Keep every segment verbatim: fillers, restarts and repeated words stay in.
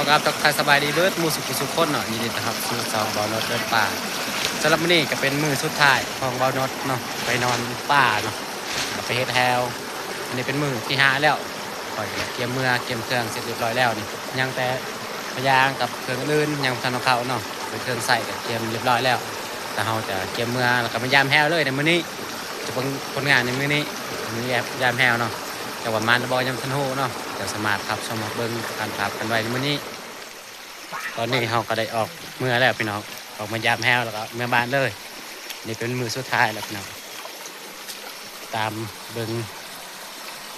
ครับ ทักทายสบายดีเบิดหมู่สุขสุขคนเนาะ ยินดีต้อนรับสู่ช่องบ่าวนดเดินป่า สำหรับมื้อนี้ก็เป็นมื้อสุดท้ายของบ่าวนดเนาะ ไปนอนป่าเนาะ ก็ไปเฮ็ดแฮว อันนี้เป็นมื้อที่ห้าแล้ว ข้อยก็เตรียมเมือเตรียมเครื่องเสร็จเรียบร้อยแล้วนี่ ยังแต่ผ้ายางกับเครื่องอื่นยังบ่ทันเอาเข้าเนาะ เป็นเครื่องใช้ก็เตรียมเรียบร้อยแล้ว แต่เฮาจะเตรียมเมือแล้วก็มายามแฮวเลยในมื้อนี้ จะเบิ่งผลงานในมื้อนี้ มื้อยามแฮวเนาะ แต่ว่ามันบ่ยังบ่ทันฮู้เนาะ จะสามารถรับชมรับเบิ่งการปรับกันไว้ในมื้อนี้ ตอนนี้เฮาก็ได้ออกเมือแล้วพี่น้อง ออกมายามแฮวแล้วก็เมือบ้านเลย นี่เป็นมื้อสุดท้ายแล้วพี่น้อง ตามเบิ่ง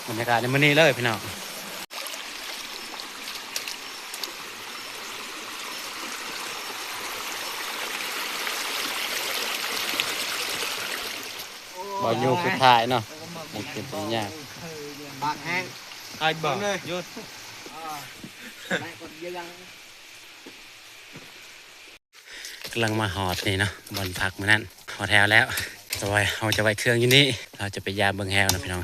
บรรยากาศในมื้อนี้เลยพี่น้อง บ่าวยูสุดท้ายเนาะ บ่เก็บบ่ยาก ปากแห้ง ไอ้บ่าว หยุด กำลังมาฮอดนี่เนาะ บ่อนพักมื้อนั้น ฮอดแฮวแล้ว แต่ว่าเฮาจะไว้เครื่องอยู่นี่ เฮาจะไปยามเบิ่งแฮวนะพี่น้อง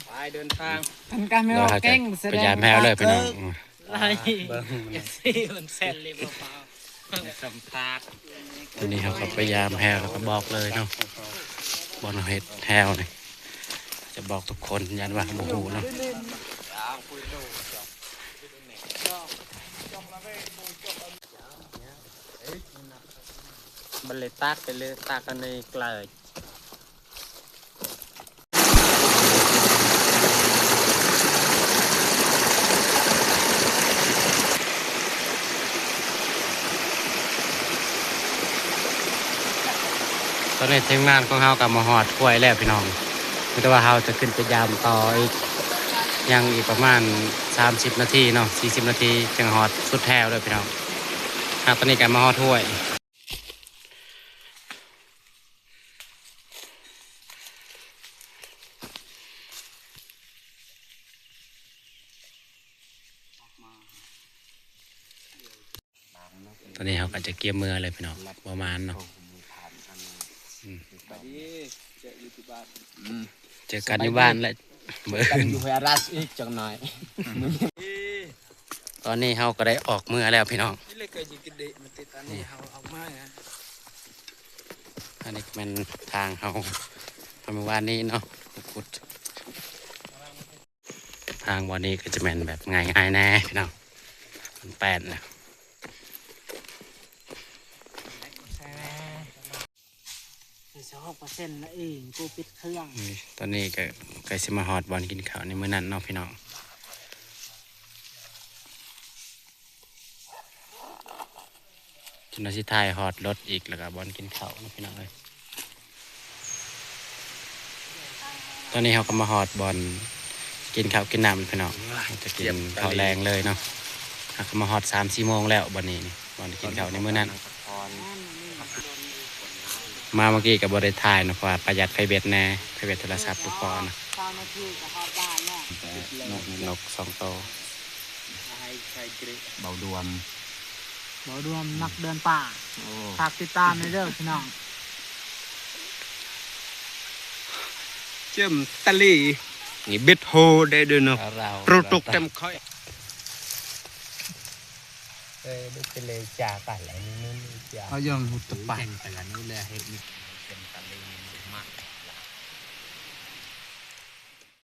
ไปเดินทาง ทำการไม่ออกเก่ง แสดงไปยามแฮวเลยพี่น้อง อืม อะไร เบิ่ง เอฟซีมันแซนเลยเปล่าๆ สัมภาษณ์ ทีนี้เฮาก็ไปยามแฮวแล้วก็บอกเลยเนาะ บ่อนเฮ็ดแฮวนี่ จะบอกทุกคน ย้านว่าบ่ฮู้เนาะ บัดเลยตักไปเลย ตักอันนี้ไกล ตอนนี้ทีมงานของเฮาก็มาฮอดห้วยแล้วพี่น้อง มีแต่ว่าเฮาจะขึ้นไปยามต่ออีก ยังอีกประมาณสามสิบนาทีเนาะ สี่สิบนาที จึงฮอดสุดแฮวเลยพี่น้อง ครับ ตอนนี้ก็มาฮอดห้วย ตอนนี้เฮาก็จะเกียมเมือเลยพี่น้อง ประมาณเนาะ อืม เจอกันอยู่บ้านแหละ เจอกันอยู่ห้วยอารัสอีกจักหน่อย ตอนนี้เฮาก็ได้ออกเมือแล้วพี่น้อง นี่เลยก็ยิงกระเดะมาติดตอนนี้เฮาออกมาไง อันนี้ก็แม่นทางเฮา เมื่อวานนี้เนาะ ขุด ทางวันนี้ก็จะแม่นแบบง่ายๆแน่พี่น้อง มันแปดนะ สิบหกเปอร์เซ็นต์ละเอง กูปิดเครื่อง นี่ ตอนนี้ก็ใกล้สิมาฮอดบ่อนกินข้าวในมื้อนั้นเนาะพี่น้อง จนว่าสิถ่ายฮอดรถอีก แล้วก็บ่อนกินข้าวเนาะพี่น้องเอ้ย ตอนนี้เฮาก็มาฮอดบ่อนกินข้าวกินน้ำพี่น้อง จะกินข้าวแลงเลยเนาะ เฮาก็มาฮอดสามสี่โมงแล้ว บ่อนนี้นี่ บ่อนกินข้าวในมื้อนั้น มาเมื่อกี้ก็บ่ได้ถ่ายเนาะ เพราะว่าประหยัดไฟเบสแน่ ไฟเบสโทรศัพท์บ่พอนะ เก้านาทีก็ฮอดบ้านแล้ว นก นกสองโต เบาดวม เบาดวมนักเดินป่า โอ้ ฝากติดตามด้วยเด้อพี่น้อง เจิมตะลี นี่เบ็ดโฮได้ด้วยเนาะ เรา โปรตุกเต็มค่อย เอ้ย ดูไปเลยจ่ากันแล้วนี่นู่นนี่จ่า เขายังหุดตะปะ เห็นไปแล้วนู่นเลย เห็นนี่ เต็มตะลีมาก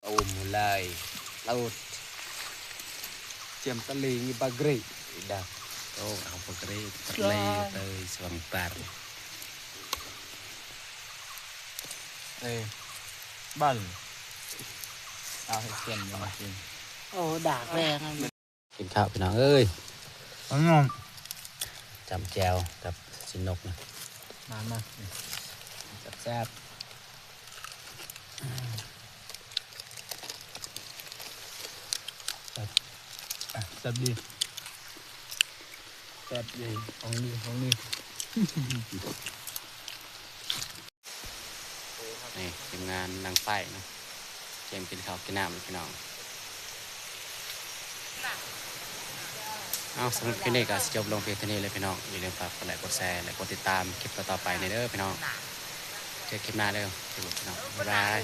โอ้ หมูลาย เรา เจียมตะลีนี่บากรี อีดัก โอ้ เอาบากรี ตะลี เตย สว่างปาร์ เอ้ย บ้าน เอาให้เตรียมมากิน โอ้ ดากแรงอะ กินข้าวพี่น้องเอ้ย อืม จำแจ่วกับชิ้นนกนะ มา มา แซ่บๆ แซ่บ อ่ะ แซ่บดี แซ่บดี ของดี ของดี นี่ทีมงานนางไฟเนาะ เตรียมกินข้าวกินน้ำพี่น้อง เอา สำหรับคลิปนี้ก็สิจบลงเพียงเท่านี้เลยพี่น้อง อย่าลืมฝากกดไลค์กดแชร์และกดติดตามคลิปต่อๆไปในเด้อพี่น้อง เจอคลิปหน้าเด้อพี่น้อง บ๊ายบาย